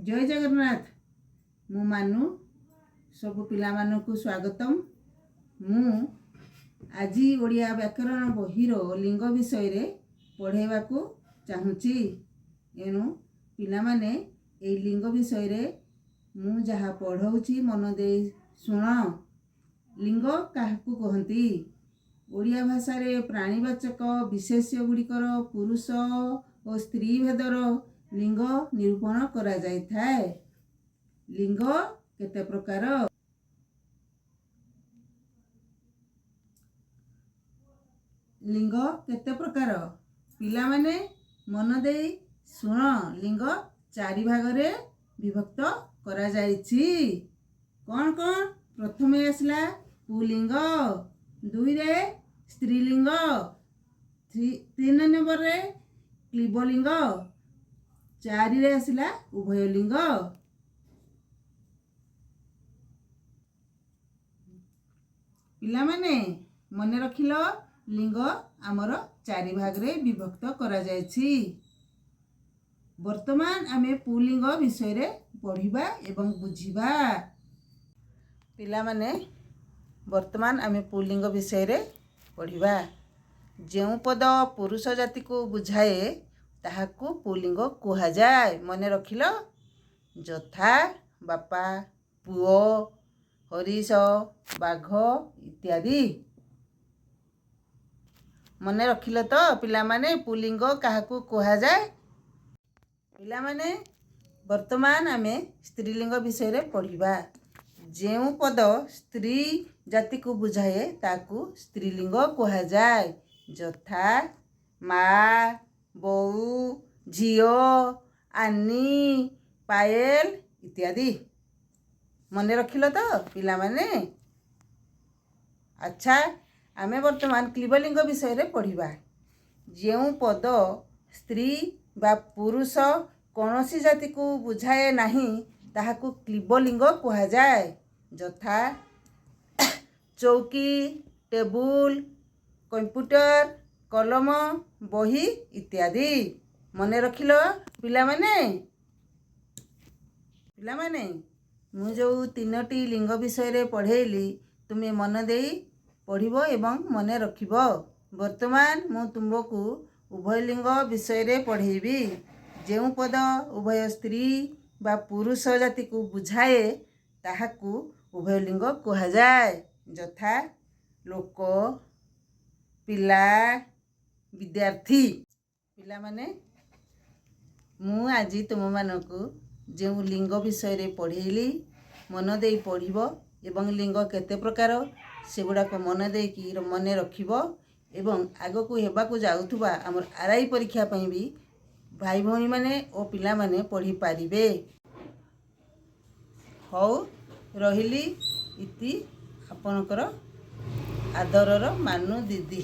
ଜୟ ଜଗନ୍ନାଥ। ମୁଁ ମାନୁ, ସବୁ ପିଲାମାନଙ୍କୁ ସ୍ୱାଗତମ। ମୁଁ ଆଜି ଓଡ଼ିଆ ବ୍ୟାକରଣ ବହିର ଲିଙ୍ଗ ବିଷୟରେ ପଢ଼ାଇବାକୁ ଚାହୁଁଛି। ଏଣୁ ପିଲାମାନେ, ଏଇ ଲିଙ୍ଗ ବିଷୟରେ ମୁଁ ଯାହା ପଢ଼ଉଛି, ମନ ଦେଇ ଶୁଣ। ଲିଙ୍ଗ କାହାକୁ କହନ୍ତି? ଓଡ଼ିଆ ଭାଷାରେ ପ୍ରାଣୀବାଚକ ବିଶେଷ୍ୟ ଗୁଡ଼ିକର ପୁରୁଷ ଓ ସ୍ତ୍ରୀ ଭେଦର ଲିଙ୍ଗ ନିରୂପଣ କରାଯାଇଥାଏ। ଲିଙ୍ଗ କେତେ ପ୍ରକାର? ଲିଙ୍ଗ କେତେ ପ୍ରକାର? ପିଲାମାନେ, ମନ ଦେଇ ଶୁଣ। ଲିଙ୍ଗ ଚାରି ଭାଗରେ ବିଭକ୍ତ କରାଯାଇଛି। କ'ଣ କ'ଣ? ପ୍ରଥମେ ଆସିଲା ପୁଲିଙ୍ଗ, ଦୁଇରେ ସ୍ତ୍ରୀଲିଙ୍ଗ, ତିନି ନମ୍ବରରେ କ୍ଲିବଲିଙ୍ଗ, ଚାରିରେ ଆସିଲା ଉଭୟ ଲିଙ୍ଗ। ପିଲାମାନେ, ମନେ ରଖିଲ? ଲିଙ୍ଗ ଆମର ଚାରି ଭାଗରେ ବିଭକ୍ତ କରାଯାଇଛି। ବର୍ତ୍ତମାନ ଆମେ ପୁଲିଙ୍ଗ ବିଷୟରେ ପଢ଼ିବା ଏବଂ ବୁଝିବା। ପିଲାମାନେ, ବର୍ତ୍ତମାନ ଆମେ ପୁଲିଙ୍ଗ ବିଷୟରେ ପଢ଼ିବା। ଯେଉଁ ପଦ ପୁରୁଷ ଜାତିକୁ ବୁଝାଏ, ତାହାକୁ ପୁଲିଙ୍ଗ କୁହାଯାଏ। ମନେ ରଖିଲ? ଯଥା ବାପା, ପୁଅ, ହରିଶ, ବାଘ ଇତ୍ୟାଦି। ମନେ ରଖିଲ ତ ପିଲାମାନେ, ପୁଲିଙ୍ଗ କାହାକୁ କୁହାଯାଏ? ପିଲାମାନେ, ବର୍ତ୍ତମାନ ଆମେ ସ୍ତ୍ରୀଲିଙ୍ଗ ବିଷୟରେ ପଢ଼ିବା। ଯେଉଁ ପଦ ସ୍ତ୍ରୀ ଜାତିକୁ ବୁଝାଏ, ତାକୁ ସ୍ତ୍ରୀଲିଙ୍ଗ କୁହାଯାଏ। ଯଥା ମା, ବୋଉ, ଝିଅ, ଆନି, ପାଏଲ ଇତ୍ୟାଦି। ମନେ ରଖିଲ ତ ପିଲାମାନେ? ଆଚ୍ଛା, ଆମେ ବର୍ତ୍ତମାନ କ୍ଲିବଲିଙ୍ଗ ବିଷୟରେ ପଢ଼ିବା। ଯେଉଁ ପଦ ସ୍ତ୍ରୀ ବା ପୁରୁଷ କୌଣସି ଜାତିକୁ ବୁଝାଏ ନାହିଁ, ତାହାକୁ କ୍ଲିବଲିଙ୍ଗ କୁହାଯାଏ। ଯଥା ଚୌକି, ଟେବୁଲ, କମ୍ପ୍ୟୁଟର, କଲମ, ବହି ଇତ୍ୟାଦି। ମନେ ରଖିଲ ପିଲାମାନେ? ପିଲାମାନେ, ମୁଁ ଯେଉଁ ତିନୋଟି ଲିଙ୍ଗ ବିଷୟରେ ପଢ଼େଇଲି, ତୁମେ ମନ ଦେଇ ପଢ଼ିବ ଏବଂ ମନେ ରଖିବ। ବର୍ତ୍ତମାନ ମୁଁ ତୁମକୁ ଉଭୟ ଲିଙ୍ଗ ବିଷୟରେ ପଢ଼େଇବି। ଯେଉଁ ପଦ ଉଭୟ ସ୍ତ୍ରୀ ବା ପୁରୁଷ ଜାତିକୁ ବୁଝାଏ, ତାହାକୁ ଉଭୟ ଲିଙ୍ଗ କୁହାଯାଏ। ଯଥା ଲୋକ, ପିଲା, ବିଦ୍ୟାର୍ଥୀ। ପିଲାମାନେ, ମୁଁ ଆଜି ତୁମମାନଙ୍କୁ ଯେଉଁ ଲିଙ୍ଗ ବିଷୟରେ ପଢ଼େଇଲି, ମନ ଦେଇ ପଢ଼ିବ ଏବଂ ଲିଙ୍ଗ କେତେ ପ୍ରକାର, ସେଗୁଡ଼ାକ ମନ ଦେଇକି ମନେ ରଖିବ ଏବଂ ଆଗକୁ ହେବାକୁ ଯାଉଥିବା ଆମର ଆର୍ I ପରୀକ୍ଷା ପାଇଁ ବି ଭାଇ ଭଉଣୀମାନେ ଓ ପିଲାମାନେ ପଢ଼ିପାରିବେ। ହଉ, ରହିଲି। ଇତି, ଆପଣଙ୍କର ଆଦରର ମାନୁ ଦିଦି।